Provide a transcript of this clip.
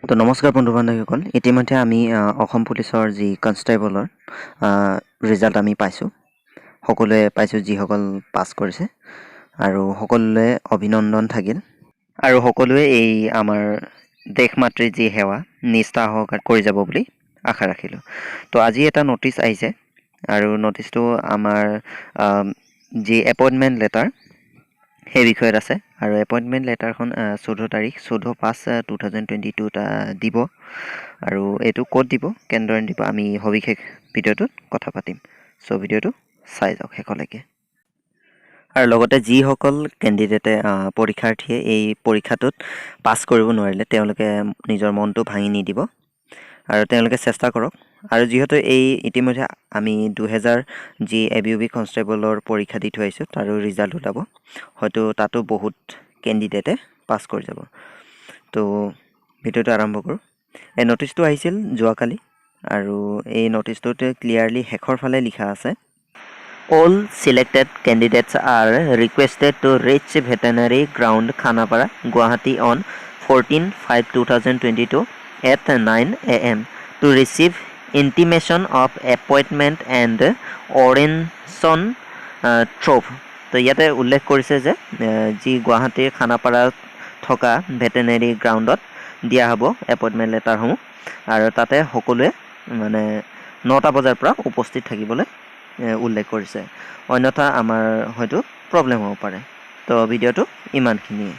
তো নমস্কাৰ বন্ধু বান্ধৱীসকল, ইতিমধ্যে আমি অসম পুলিচৰ যি কনষ্টেবলৰ ৰিজাল্ট আমি পাইছোঁ, সকলোৱে পাইছোঁ যিসকল পাছ কৰিছে, আৰু সকলোলৈ অভিনন্দন থাকিল। আৰু সকলোৱে এই আমাৰ দেশ মাতৃৰ যি সেৱা নিষ্ঠা সহকাৰে কৰি যাব বুলি আশা ৰাখিলোঁ। তো আজি এটা ন'টিচ আহিছে আৰু ন'টিচটো আমাৰ যি এপইণ্টমেণ্ট লেটাৰ সেই বিষয়ত আছে। আৰু এপইণ্টমেণ্ট লেটাৰখন 14 তাৰিখ 14/5/2022ত দিব। আৰু এইটো ক'ত দিব, কেনেদৰে দিব, আমি সবিশেষ ভিডিঅ'টোত কথা পাতিম। চ' ভিডিঅ'টো চাই যাওক শেষলৈকে। আৰু লগতে যিসকল কেণ্ডিডেটে, পৰীক্ষাৰ্থীয়ে এই পৰীক্ষাটোত পাছ কৰিব নোৱাৰিলে, তেওঁলোকে নিজৰ মনটো ভাঙি নিদিব আৰু তেওঁলোকে চেষ্টা কৰক। আৰু যিহেতু এই ইতিমধ্যে আমি 2000 যি এ বি ইউ বি কনষ্টেবলৰ পৰীক্ষা দি থৈ আহিছোঁ, তাৰো ৰিজাল্ট ওলাব, হয়তো তাতো বহুত কেণ্ডিডেটে পাছ কৰি যাব। তো ভিডিঅ'টো আৰম্ভ কৰোঁ। এই ন'টিচটো আহিছিল যোৱাকালি আৰু এই ন'টিচটোত ক্লিয়াৰলি শেষৰ ফালে লিখা আছে, "All selected candidates are requested to reach Veterinary Ground, Khanapara, Guwahati on 14/5/2022 at 9 a.m. to receive intimation of appointment and orientation through." তো ইয়াতে উল্লেখ কৰিছে যে যি গুৱাহাটীৰ খানাপাৰাত থকা ভেটেনেৰী গ্ৰাউণ্ডত দিয়া হ'ব এপইণ্টমেণ্ট লেটাৰসমূহ আৰু তাতে সকলোৱে মানে 9টা বজাৰ পৰা উপস্থিত থাকিবলৈ উল্লেখ কৰিছে, অন্যথা আমাৰ হয়তো প্ৰব্লেম হ'ব পাৰে। তো ভিডিঅ'টো ইমানখিনিয়ে।